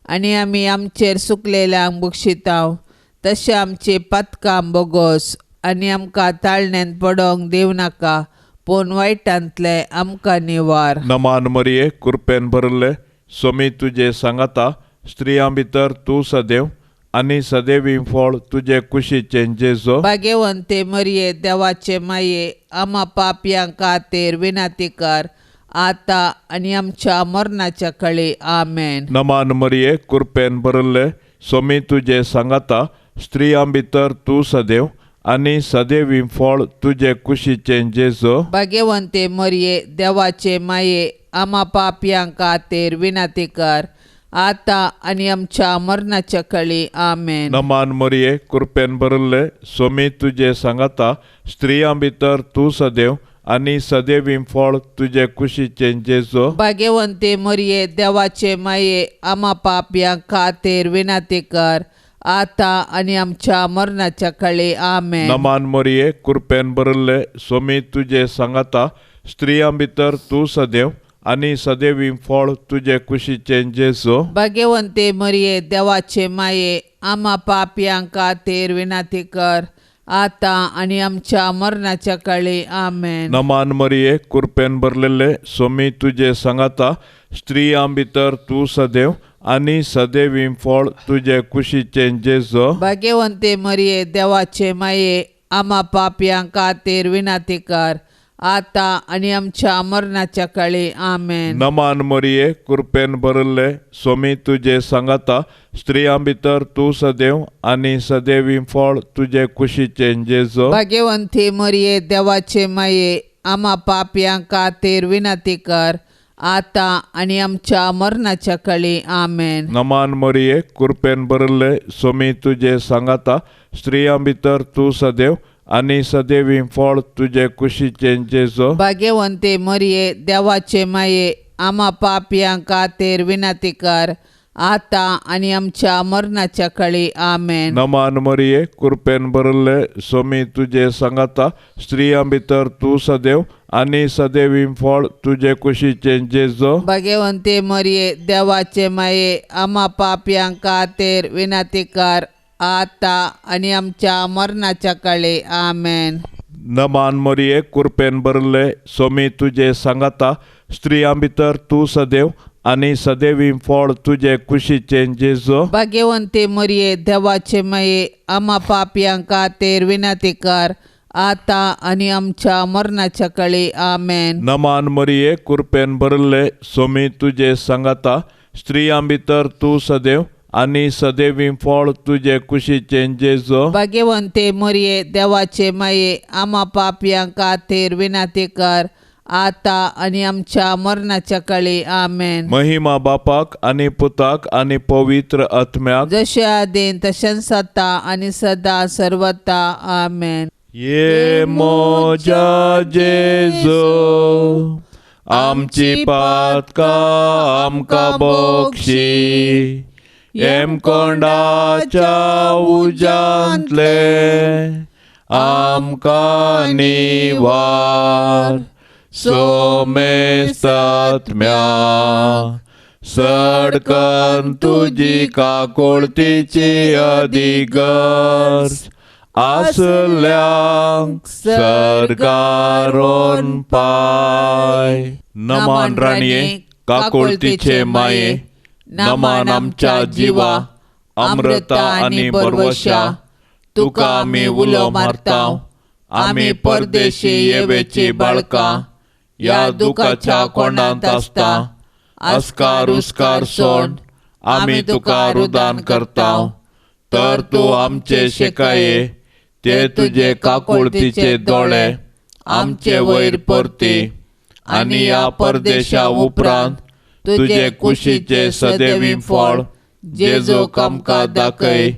आनी आमी आमचेर सुकलेल्यांक बक्षितांव तशें आमची पातकां बोगोस आनी आमकां ताळण्यांत पडोंक दिवं नाका, पूण वायटांतलें आमकां निवार. नमान मरिये, कृपेन भरिल्ले, स्वामी तुजे सांगाता, स्त्रियां भितर तूं सदैव आनी सदैवी फळ तुजे कुशीचें जेजू. भाग्यवंते मरिये, देवाचे माये, आमा पापयां खातीर विनंती कर आतां आनी आमच्या मरणाच्या कळी. आमेन. नमान मरिये, कृपेन भरिल्ले, स्वामी तुजे सांगाता, स्त्रियां भितर तूं सदैव आनी सदैवी फळ तुजे कुशीचें जेजू. भाग्यवंते मरिये, देवाचे माये, आमा पापयां खातीर विनंती कर आतां आनी आमच्या मरणाच्या कळी. आमेन. नमान मरिये, कृपेन भरिल्ले, स्वामी तुजे सांगाता, स्त्रियां भितर तूं सदैव आनी सदैवी फळ तुजे कुशीचें जेजू. भाग्यवंते मरिये, देवाचे माये, आमा पापयां खातीर विनंती कर आतां आनी आमच्या मरणाच्या कळी. आमेन. नमान मरिये, कृपेन भरिल्ले, स्वामी तुजे सांगाता, स्त्रियां भितर तूं सदैव आनी सदैवी फळ तुजे कुशीचें जेजू. भाग्यवंते मरिये, देवाचे माये, आमा पापयां खातीर विनंती कर आतां आनी आमच्या मरणाच्या कळी. आमेन. नमान मरिये, कृपेन भरलेले, स्वामी तुजे सांगाता, स्त्रियां भितर तूं सदैव आनी सदैवी फळ तुजे कुशीचें जेजू. भाग्यवंते मरिये, देवाचे माये, आमा पापयां खातीर विनंती कर आतां आनी आमच्या मरणाच्या कळी. आमेन. नमान मरिये, कृपेन भरिल्ले, स्वामी तुजे सांगाता, स्त्रियां भितर तूं सदैव आनी सदैवी फळ तुजे कुशीचें जेजू. भाग्यवंती मरिये, देवाचे माये, आमा पापयां खातीर विनंती कर आतां आनी आमच्या मरणाच्या कळी. आमेन. नमान मरिये, कृपेन भरिल्ले, स्वामी तुजे सांगाता, स्त्रियां भितर तूं सदैव आनी सदैवी फळ तुजे कुशीचें जेजू. भाग्यवंते मरिये, देवाचे माये, आमा पापयां खातीर विनंती कर आतां आनी आमच्या मरणाच्या कळी. आमेन. नमान मरिये, कृपेन भरिल्ले, स्वामी तुजे सांगाता, स्त्रियां भितर तूं सदैव आनी सदैवी फळ तुजे कुशीचें जेजू. भाग्यवंते मरिये, देवाचे माये, आमा पापयां खातीर विनंती कर आतां आनी आमच्या मरणाच्या कळी. आमेन. नमान मरिये, कृपेन भरिल्ले, स्वामी तुजे सांगाता, स्त्रियां भितर तूं सदैव आनी सदैवी फळ तुजे कुशीचें जेजू. भाग्यवंते मरिये, देवाचे माये, आमा पापयां खातीर विनंती कर आतां आनी आमच्या मरणाच्या कळी. आमेन. नमान मरिये, कृपेन भरिल्ले, स्वामी तुजे सांगाता, स्त्रियां भितर तूं सदैव आनी सदैवी फळ तुजे कुशीचें जेजू. भाग्यवंते मरिये, देवाचे माये, आमा पापयां खातीर विनंती कर आतां आनी आमच्या मरणाच्या कळी. आमेन. महिमा बापाक आनी पुताक आनी पवित्र आत्म्याक, जशें आदीन तशेंच आतां आनी सदां सर्वता. आमेन. ये मोजा जेजू, आमची पातकां आमकां बक्षी, हेमकोंडाच्या उज्यांतले आमकां निवार, सोमेस्तात्म्या सडकन तुजी काकोळतीची अधिगर्ज आसल्यांक सर्गारोन पाय. नमान राणये काकोळतीचे माये, नमान आमच्या जिवा अमृता आनी बरवशा, तुका आमी उलो मारता. आमी परदेशी येवेची बाळकां ह्या दुखाच्या कोणांत आसता. अस्कार उस्कार सोड आमी तुका रुदान करता. तर तूं आमचे शेकाये ते तुजे काकुळतीचे दोळे आमचे वयर परती आनी ह्या परदेशा उपरांत तुजे कुशीचे सदैवी फळ जेजूक आमकां दाखय.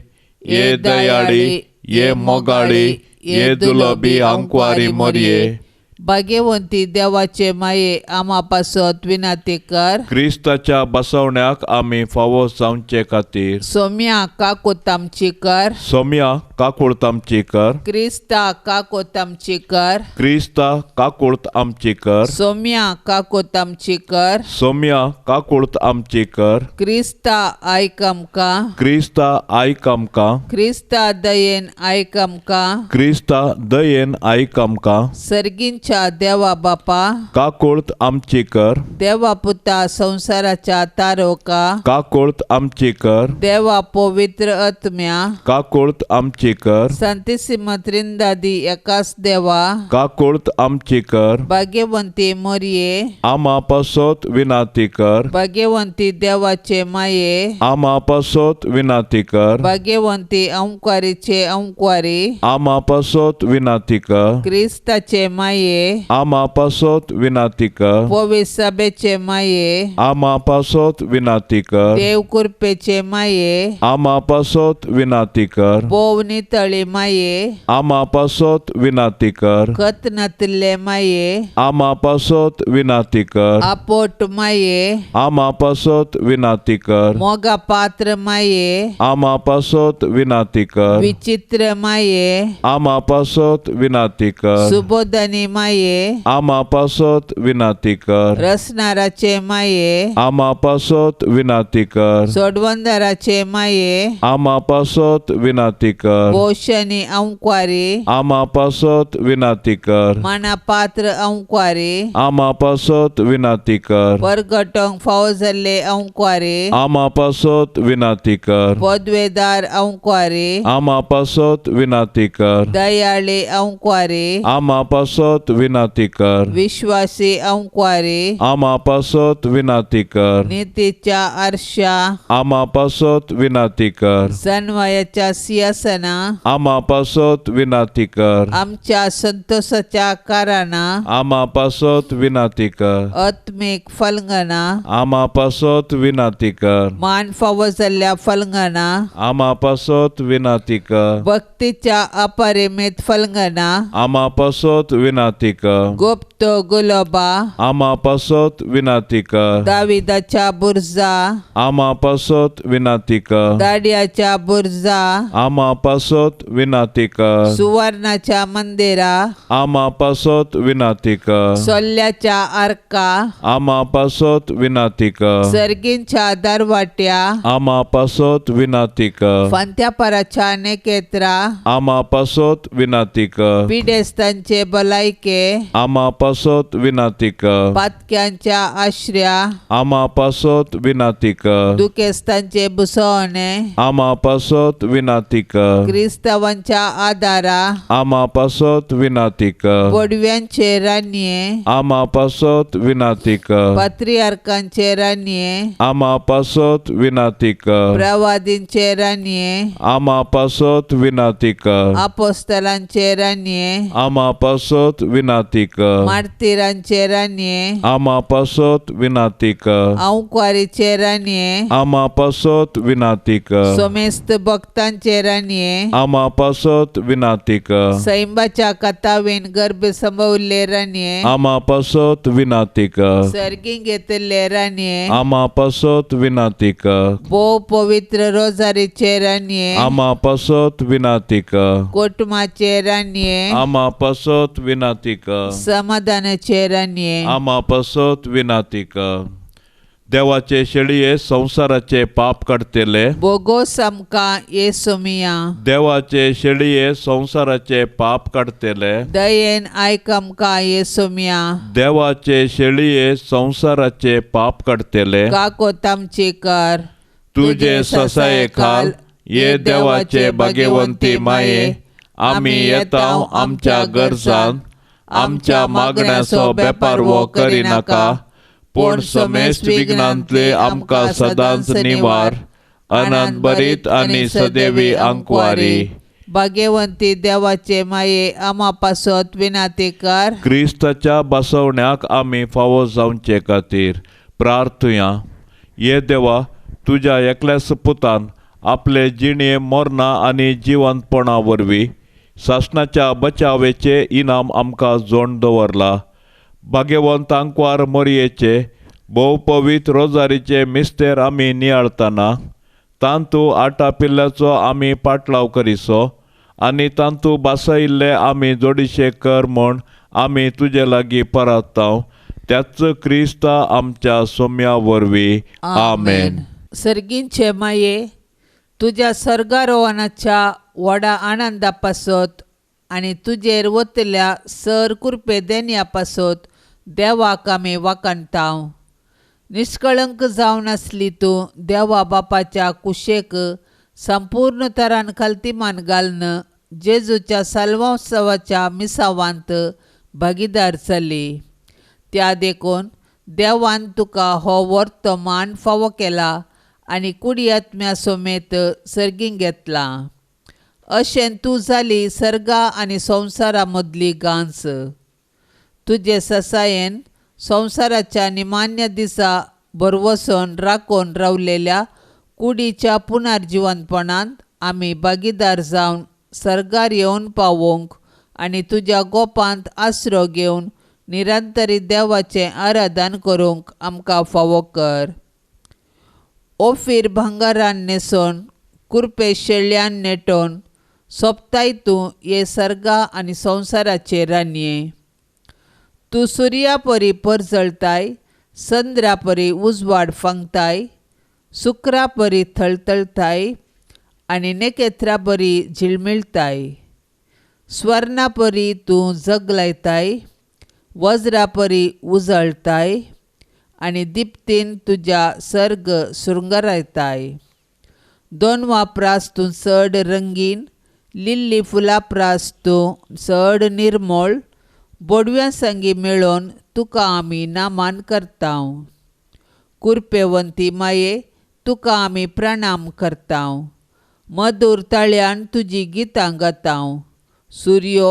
ये दयाळी, ये मोगाळी, ये दुलबी आंकवारी मोरये. भाग्यवंती देवाचे माये आमा पासत विनंती कर. क्रिस्ताच्या बसवण्याक आमी फावो जावचे खातीर सोम्या काकूत आमची कर. सोम्या काकूळत आमची कर. क्रिस्ता काकूत आमची कर. क्रिस्ता काकूळत आमची कर. सोम्या काकूत आमची कर. सोम्या काकूळत आमची कर. क्रिस्ता आयक आमकां. क्रिस्ता आयक आमकां. क्रिस्ता दयेन आयक आमकां. क्रिस्ता दयेन आयक आमकां. सर्गींच्या देवा बापा काकूळत आमची कर. देवा पुता संसाराच्या तारोका काकूळत आमची कर. देवा पवित्र आत्म्या काकूळत आमची कर. संतिसिम त्रिंदादी एकाच देवा काकूळत आमची कर. भाग्यवंती मोरये आमा पासत विनंती कर. भाग्यवंती देवाचे माये आमा पासत विनंती कर. भाग्यवंती अंकारीचे अंकारी आमा पासत विनंती कर. क्रिस्ताचे माये आमा पासत विनंती कर. पवित्र सभेचे माये आमा पासत विनंती कर. देव कृपेचे माये आमा पासत विनंती कर. भोव नितळी माये आमा पासत विनंती कर. खत नातिल्ले माये आमा पासत विनंती कर. आपोट माये आमा पासत विनंती कर. मोगा पात्र माये आमा पासत विनंती कर. विचित्र माये आमा पासत विनंती कर. सुबोधनी माये आमा पासत विनंती कर. रसनाराचे माये आमा पासत विनंती कर. सोडवंदराचे माये आमा पासत विनंती कर. पोषणी अंकवारी आमा पासत विनंती कर. माना पात्र अंकवारी आमा पासत विनंती कर. परगटोंक फावो जाल्ले अंकवारी आमा पासत विनंती कर. पदवेदार अंकवारी आमा पासत विनंती कर. दयाळी अंकवारी आमा पासत विनंती कर. विश्वासी अंकवारी आमा पासत विनंती कर. नितीच्या आरशा आमा पासत विनंती कर. सन्वयाच्या सिंहासना आमा पासत विनंती कर. आमच्या संतोषाच्या कारणां आमा पासत विनंती कर. आत्मीक फलंगना आमा पासत विनंती कर. मान फावो जाल्ल्या फलंगना आमा पासत विनंती कर. भक्तीच्या अपरिमित फलंगना आमा पासत विनंती कर. गुप्त गुलोबा आमा पासत विनंती कर. दाविदाच्या बुर्जा आमा पासत विनंती कर. दाडियाच्या बुर्जा आमा पासत विनंती कर. सुवर्णाच्या मंदिरा आमा पासत विनंती कर. सोल्ल्याच्या आर्का आमा पासत विनंती कर. सर्गींच्या दरवाट्या आमा पासत विनंती कर. फांत्यापराच्या नेकेत्रा आमा पासत विनंती कर. पिडेस्तांचे भलायके आमा पासत विनंती कर. पातक्यांच्या आश्र्या आमा पासत विनंती कर. दुखेस्तांचे बुसवणे आमा पासत विनंती कर. क्रिस्तावांच्या आदारा आमा पासत विनंती कर. बोडव्यांचे रानये आमा पासत विनंती कर. पात्रियार्कांचे रानये आमा पासत विनंती कर. प्रवादींचे रानये आमा पासत विनंती कर. अपोस्तलांचे रानये आमा पासत विनंती कर. मार्तिरांचे रानये आमा पासत विनंती कर. अंकवारीचे रानये आमा पासत विनंती कर. सोमेस्त भक्तांचे रानये आमा पासत विनंती कर. सैंबाच्या कथावेन गर्भ संभवल्ले रानये आमा पासत विनंती कर. सर्गीं घेतिल्ले रानये आमा पासत विनंती कर. भोव पवित्र रोजारीचे रानये आमा पासत विनंती कर. कोटमाचे रानये आमा पासत विनंती कर. समाधानाचे रानये आमा पासत विनंती कर. देवाचे शेळये संवसाराचे पाप काडटले, बोगोस आमकां येसोमिया. देवाचे शेळये संवसाराचे पाप काडटले, दयेन आयक आमकां येसोमिया. देवाचे शेळये संवसाराचे पाप काडटले, काकोत आमची कर. तुजे ससाये खाल ये देवाचे भाग्यवंती माये, आमी येता आमच्या गरजान, आमच्या मागण्याचो बेपारवो करिनाका, पूण समेस्त विघ्नांतले आमकां सदांच निवार. अनंत बरीत आनी सदैवी आंकवारी. भाग्यवंती देवाचे माये, आमा पासत विनाती कर. क्रिस्ताच्या बसवण्याक आमी फावो जावचे खातीर प्रार्थुया. ये देवा, तुज्या एकल्याच पुतान आपले जिणे मरणां आनी जिवंतपणा वरवीं सासणाच्या बचावेचे इनाम आमकां जोड दवरला. भाग्यवंत आंकवार मोरयेचे भोव पवित्र रोजारीचे मिस्तेर आमी नियाळतना तांतू आटापिल्ल्याचो आमी पाटलाव करिसो आनी तांतू बासयिल्ले आमी जोडीशे कर म्हूण आमी तुजे लागीं परताव, त्याच क्रिस्ता आमच्या सोम्या वरवीं. आमेन. सर्गींचे माये, तुज्या सर्गारोहणाच्या व्हडा आनंदा पासत आनी तुजेर वतल्या सर कुरपे देण्या पासत देवाक आमी वाखाणतांव. निष्कळंक जावन आसली तूं देवा बापाच्या कुशेक संपूर्ण तरान खालतीमान घालून जेजूच्या साल्वांत्सवाच्या मिसावांत भागीदार जाली. त्या देखून देवान तुका हो वर्तमान फावो केला आनी कुडी आत्म्या समेत सर्गीं घेतला. अशें तूं जाली सर्गा आनी संवसारा मदली गांच. तुजे ससायेन संवसाराच्या निमान्य दिसा भरवसून राखून रावलेल्या कुडीच्या पुनर्जिवंतपणांत आमी भागीदार जावन सर्गार येवन पावोवंक आनी तुज्या गोपांत आसरो घेवन निरंतरी देवाचें आराधन करूंक आमकां फावो कर. ओफीर भांगरान न्हेसोवन कुरपे शेळ्यान नेटोवन सोंपताय तूं हे सर्गा आनी संवसाराचे रानये. तूं सुर्या परी परजळताय, चंद्रा परी उजवाड फांगताय, शुक्रा परी थळथळताय आनी नखेत्रा परी झिळमिळताय. स्वर्णा परी तूं जगलायताय, वज्रा परी उजळताय आनी दिप्तीन तुज्या सर्ग शृंगारायताय. दोनवा प्रास तूं चड रंगीन, लिल्ली फुलां प्रास तूं चड निर्मळ, बोडव्यां संगी मेळोवन तुका आमी नामान करतांव. कुरपेवंती माये, तुका आमी प्रणाम करतांव. मधूर ताळ्यान तुजी गितां गातांव. सुर्यो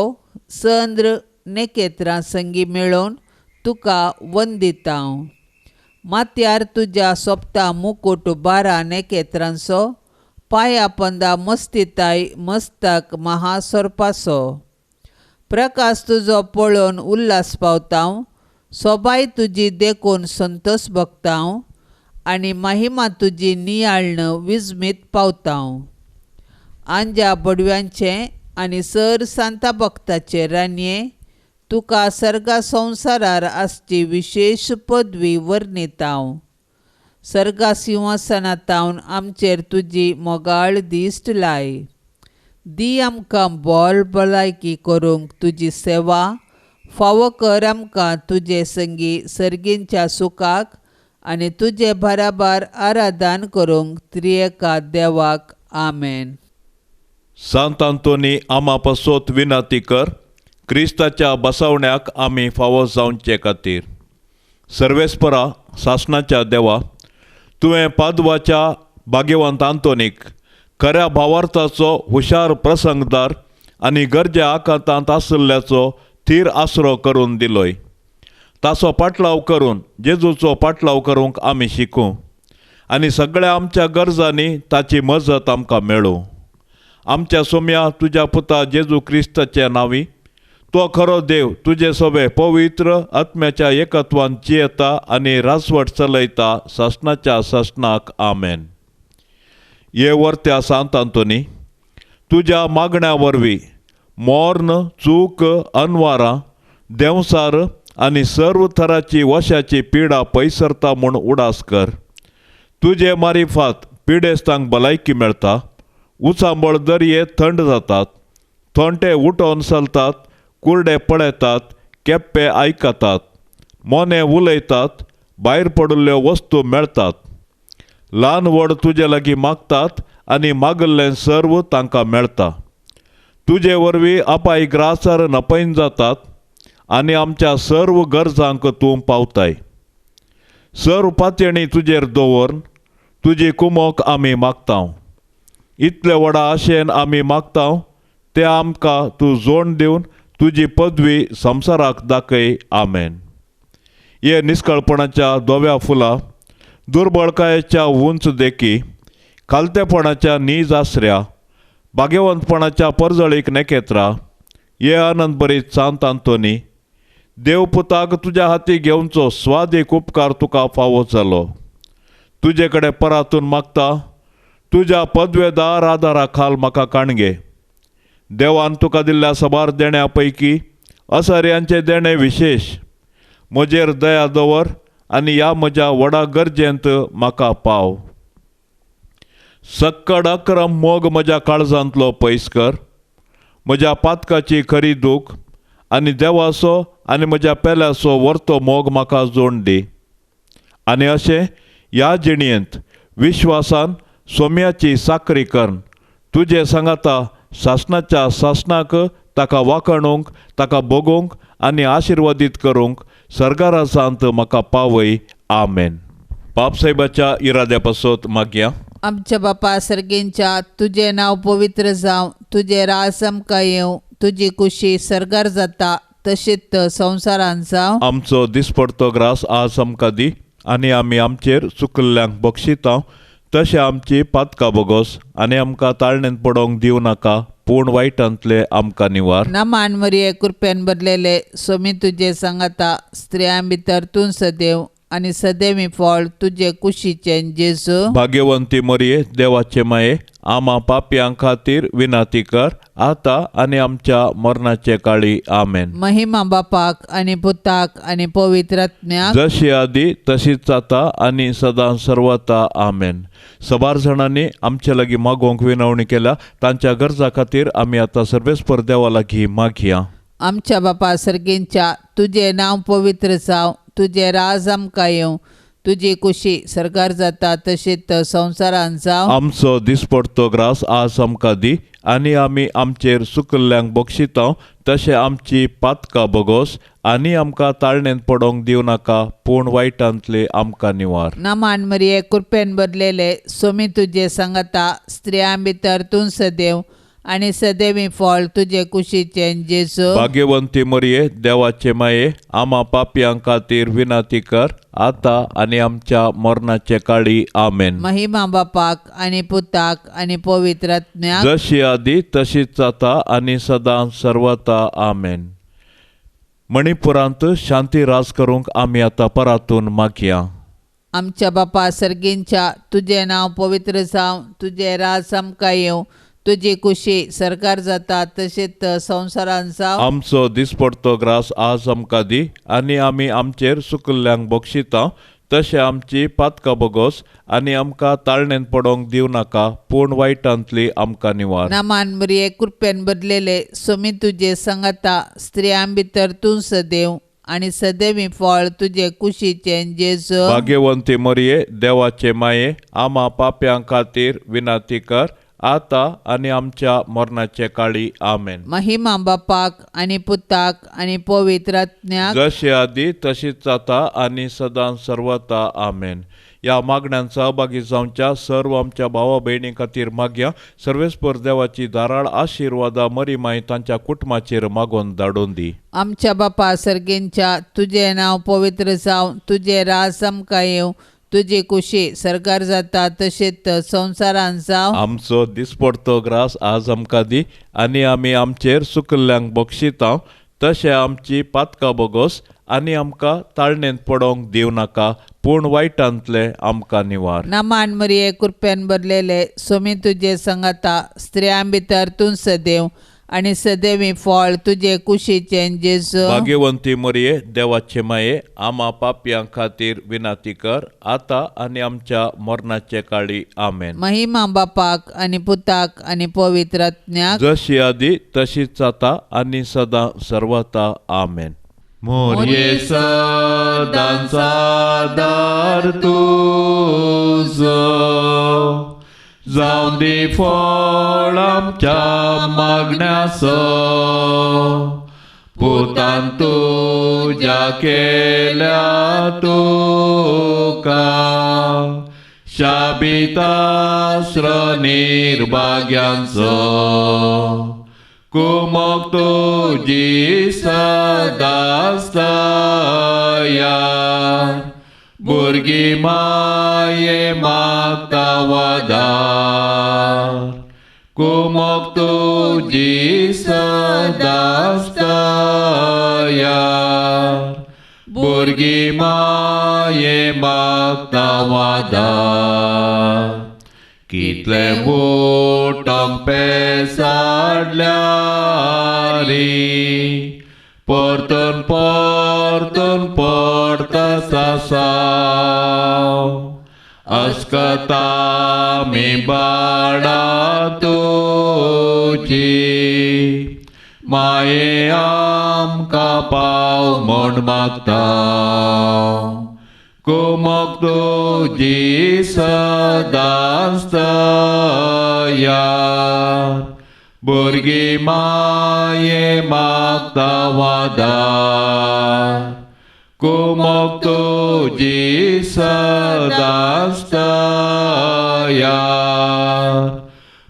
चंद्र नखेत्रां संगी मेळोवन तुका वंदितांव. माथ्यार तुज्या सोबता मुकूट 12 नखेत्रांचो, पांया पंदा मस्तिताय मस्तक महासर्पाचो. प्रकाश तुजो पळोवन उल्हास पावतांव, सोबाय तुजी देखून संतोष भोगतांव आनी महिमा तुजी नियाळण विजमीत पावतांव. आंज्या बडव्यांचें आनी सर सांता भक्ताचे रानये, तुका सर्गा संवसारार आसची विशेश पदवी वर्णितांव. सर्गा सिंहासनातावन आमचेर तुजी मोगाळ दिश्ट लाय. दी आमकां बोल भलायकी करूंक तुजी सेवा, फावो कर आमकां तुजे संगी सर्गींच्या सुखाक आनी तुजे बराबर आराधन करूंक त्रिएका देवाक. आमेन. सांत आंतोनी आमा पासत विनंती कर, क्रिस्ताच्या बसवण्याक आमी फावो जावचे खातीर. सर्वेस्परा सासणाच्या देवा, तुवें पादवाच्या भाग्यवंत आंतोनीक खऱ्या भावार्थाचो हुशार प्रसंगदार आनी गरजे आकांतांत आशिल्ल्याचो थीर आसरो करून दिलोय. ताचो पाटलाव करून जेजूचो पाटलाव करूंक आमी शिकूं आनी सगळ्या आमच्या गरजांनी ताची मजत आमकां मेळूं. आमच्या सोम्या तुज्या पुता जेजू क्रिस्ताच्या नांवी, तो खरो देव तुजे सोबे पवित्र आत्म्याच्या एकत्वान जियेता आनी राजवट चलयता सासणाच्या सासणाक. आमेन. ये वर्त्या सांत आंतोनी, तुज्या मागण्या वरवीं मर्ण, चूक, अनवारां, देंवसार आनी सर्व थराची वशाची पिडा पयसरता म्हूण उडास कर. तुजे मारिफात पिडेस्तांक भलायकी मेळटा, उचांबळ दर्ये थंड जातात, थोंटे उठोवन चलतात, कुर्डे पळयतात, केप्पे आयकतात, मोने उलयतात, भायर पडिल्ल्यो वस्तू मेळटात. ल्हान व्हड तुजे लागीं मागतात आनी मागिल्लें सर्व तांकां मेळटा. तुजे वरवीं अपाय ग्रासार नपयन जातात आनी आमच्या सर्व गरजांक तूं पावताय. सर्व पातयणी तुजेर दवरून तुजी कुमोक आमी मागता. इतले व्हडा आशेन आमी मागता ते आमकां तूं जोड दिवन तुजी पदवी संवसाराक दाखय. आमेन. हे निस्कळपणाच्या धव्या फुलां, दुर्बळकायेच्या उंच देखी, खालतेपणाच्या नीज आसऱ्या, भाग्यवंतपणाच्या परजळीक नेकेत्रा, हे आनंदभरीत सांत आंतोनी, देवपुताक तुज्या हाती घेवचो स्वादीक उपकार तुका फावो जालो. तुजे कडेन परातून मागता, तुज्या पदवेदार आदारा खाल म्हाका काणगे. देवान तुका दिल्ल्या साबार देण्या पैकी असऱ्यांचें देणें विशेश. म्हजेर दया दवर आनी ह्या म्हज्या व्हडा गरजेंत म्हाका पाव. सक्कड अक्रम मोग म्हज्या काळजांतलो पयस कर. म्हज्या पातकाची खरी दूख आनी देवाचो आनी म्हज्या पेल्याचो वर्तो मोग म्हाका जोड दी. आनी अशें ह्या जिणेंत विश्वासान सोम्याची साकरी करून तुजे सांगाता सासणाच्या सासणाक ताका वाखणूंक, ताका भोगूंक आनी आशिर्वादीत करूंक सर्गारासांत म्हाका पावय. आमेन. बापसाहेबाच्या इराद्या पासत मागया. आमच्या बापा सर्गेंच्या, तुजें नांव पवित्र जावं, तुजें राज आमकां येवं, तुजी कुशी सर्गार जाता तशीच संवसारांत जावं. आमचो दिसपडतो ग्रास आज आमकां दी आनी आमी आमचेर चुकल्ल्यांक बक्षिता तशें आमची पातकां बोगोस आनी आमकां ताळणेंत पडोवंक दिवं नाका, पूण वायटांतले आमकां निवार. नमान मरिये, कृपेन भरलेले, स्वामी तुजे सांगाता, स्त्रियां भितर तूं सदैव आनी सदैवी फळ तुजे कुशीचें जेजू. भाग्यवंती मरिये, देवाचे माये, आमा पापयां खातीर विनाती कर आतां आनी आमच्या मरणाचे काळी. आमेन. महिमा बापाक आनी पुताक आनी पवित्र आत्म्याक, जशी आदी तशीच जाता आनी सदां सर्वता. आमेन. सबार जाणांनी आमचे लागीं मागोवंक विनवणी केल्या. तांच्या गरजा खातीर आमी आतां सर्वेस्पर देवा लागीं मागया. आमच्या बापा सर्गेंच्या, तुजें नांव पवित्र जावं, तुजें राज आमकां येवं, तुजी कुशी सर्गार जाता तशीच संवसारांत जावं. आमचो दिसपडतो ग्रास आज आमकां दी आनी आमी आमचेर सुकल्ल्यांक बक्षिता तशें आमची पातकां बोगोस आनी आमकां ताळणेंत पडोवंक दिवं नाका, पूण वायटांतले आमकां निवार. नमान मरिये, कृपेन भरलेले, स्वामी तुजे सांगाता, स्त्रियां भितर तूं सदैव आनी सदैवी फळ तुजे कुशीचें जेजू. भाग्यवंती मरिये, देवाचे माये, आमा पापयां खातीर विनाती कर आतां आनी आमच्या मरणाचे काळी. आमेन. महिमा बापाक आनी पुताक आनी पवित्र आत्म्याक, जशी आदी तशीच जाता आनी सदां सर्वता. आमेन. मणिपुरांत शांती राज करूंक आमी आतां परातून मागया. आमच्या बापा सर्गेंच्या, तुजें नांव पवित्र जावं, तुजें राज आमकां येवं, तुजी कुशी सरकार जाता तशीच संवसारांत जावं. आमचो दिसपडतो ग्रास आज आमकां दी आनी आमी आमचेर सुकल्ल्यांक बक्षिता तशें आमची पातकां बोगोस आनी आमकां ताळणेंत पडोवंक दिवं नाका, पूण वायटांतली आमकां निवार. नमान मरिये, कृपेन भरलेले, स्वामी तुजे सांगाता, स्त्रियां भितर तूं सदैव आनी सदैवी फळ तुजे कुशीचें जेजू. भाग्यवंती मरिये, देवाचे माये, आमा पापयां खातीर विनाती कर आतां आनी आमच्या मरणाचे काळी. आमेन. महिमा बापाक आनी पुताक आनी पवित्र आत्म्याक, जशी आदी तशीच जाता आनी सदां सर्वता. आमेन. ह्या मागण्यान सहभागी जावच्या सर्व आमच्या भावा भयणी खातीर मागया. सर्वेस्पर देवाची धाराळ आशिर्वादा मरीमाय तांच्या कुटुंबाचेर मागोवन धाडून दी. आमच्या बापा सर्गेंच्या, तुजें नांव पवित्र जावं, तुजें राज आमकां येवं, तुजी कुशी सरकार जाता तशीच संवसारांत जावं. आमचो दिसपडतो ग्रास आज आमकां दी आनी आमी आमचेर सुकल्ल्यांक बक्षिता तशें आमची पातकां बोगोस आनी आमकां ताळणेंत पडोवंक दिवं नाका, पूण वायटांतले आमकां निवार. नमान मरिये, कृपेन भरलेले, स्वामी तुजे सांगाता, स्त्रियां भितर तूं सदैव आनी सदैवी फळ तुजे कुशीचें जेजू. भाग्यवंती मरये, देवाचे माये, आमा पापयां खातीर विनंती कर आतां आनी आमच्या मरणाचे काळी. आमेन. महिमा बापाक आनी पुताक आनी पवित्र आत्म्याक, जशी आदी तशीच आतां आनी सदां सर्वता. आमेन. मोरये सदांचा आदार तुजो, जावं दी फळ आमच्या मागण्याचो, पुतान तुज्या केल्या तुका शाबितास्र निर्भाग्यांचो, कुमक तुजी सदांच तयार, भुरगीं माये मागता वादार, कुमक तुजी सदांच तयार, भुरगीं माये मागता वादार. कितले बोटंक पेसाडल्यारी, परतून परतून पडता सासाव, अस्कता मी बाडा तुजी, माये आमकां पाव म्हूण मागता, कुमक तुजी सदांच तयार, भुरगीं माये मागता वादार, कुमक तुजी सदांच तयार,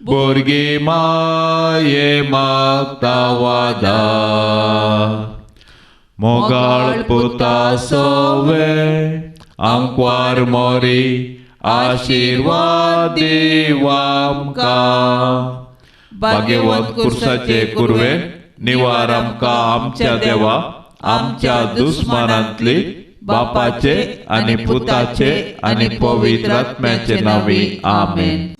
भुरगीं माये मागता वादार. मोगाळ पुता सोवे आंकवार मोरी, आशिर्वाद दीव आमकां, भाग्यवंत कुर्साचे कुरवे निवार आमकां आमच्या देवा आमच्या दुस्मानांतली, बापाचे आनी पुताचे आनी पवित्र आत्म्याचे नांवी. आमेन.